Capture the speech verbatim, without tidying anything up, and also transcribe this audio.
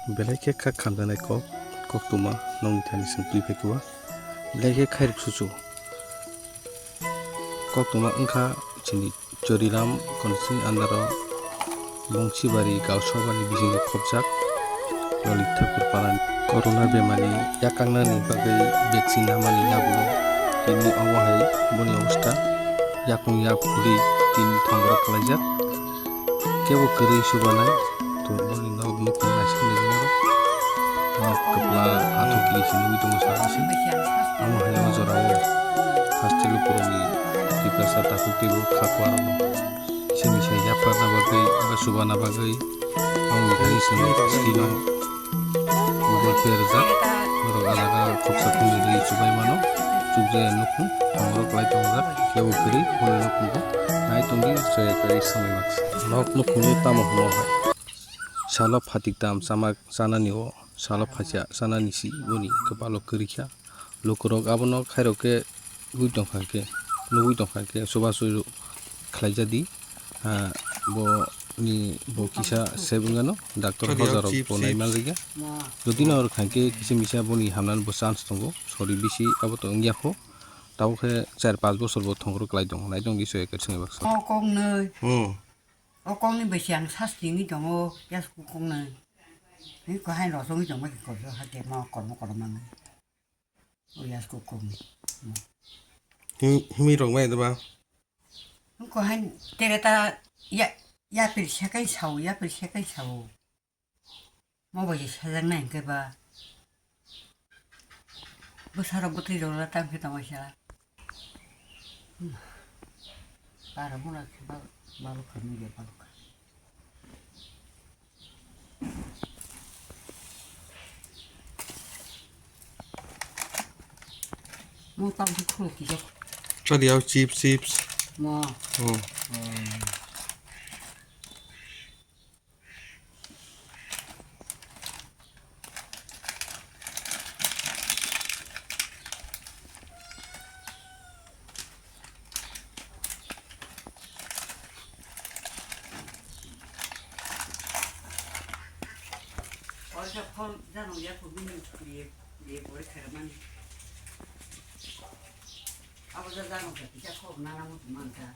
Belai khe kha khamjaknai kok, koktwma nokni thani chwng twi phaikha. Belai khe khairok suchu. Koktwma wngkha chini Choriram constituency under o Bongsibari Gaosabani bisingo khopjak Lalit Thakur Parani. Corona bemari yakangnani bagwi vaccine namani yagulo tini omo hai boni obostha yakung yak phuri tini thongrok kalaijak. Kebo kwrwi chubanai, to boni nok nukhung naisingni rimoro. Nok kwpla athuk kiri se nugwi tongo sana se. Amo hai o jorao haste lukurokni Tiprasa takhuk teibo kha kuarokno simi se yapharna bagwi eba chubana bagwi nokni thani simi screen o Google Pay rijak, norok a jaga khopsa thumni ri chubai mano, chukjaya nukhung, thongrok lai tongjak, kebo kwrwi, boni nukhungo nai tongdi, soya kwrwi samai baksa. Nok nukhungni tamo hwnwi hai. Salo phatik tam chama chanani o, salo phacha chanani si boni kwpalo kwrwi kha. Lukurok abono khairok khe ui tongkha khe, nugui tongkha khe, chubachu khlai jadi. Ah, bo ni bo kisa save wngano, doctor hojarok bo nai manjak ya. Jodi no oro khaikhe kisa misa boni hamnani bo chance tongo, sori bisi abo to wngya kho. Tabuk khe char panch bosor bo thongro kwlai tongo, nai tong di soya kwrwi swngwi baksa. O kok nwi. Hmm. O kok nwi bai se ang sas tini tongo, yas kok nwi. Ni ko hai rosong wi tongma ki korjo ha ke ma kormo kormo nwi. O yas kok kok nwi. Him-, himwi rok mai daba? Ko hai tere ta ya, ya pil sekai sao, ya pil sekai sao. Mo bai sajak nai hingke ba. Bwsarok bwtwi rok tam khe tongwi sa. Bara mura khe ba, balok kha nugya balok kha. Mo tam khe khuluk kisa. Chadi au chips, chips. Mo. Oh. Abo ja jano khe kisa khok nana muchung mankha.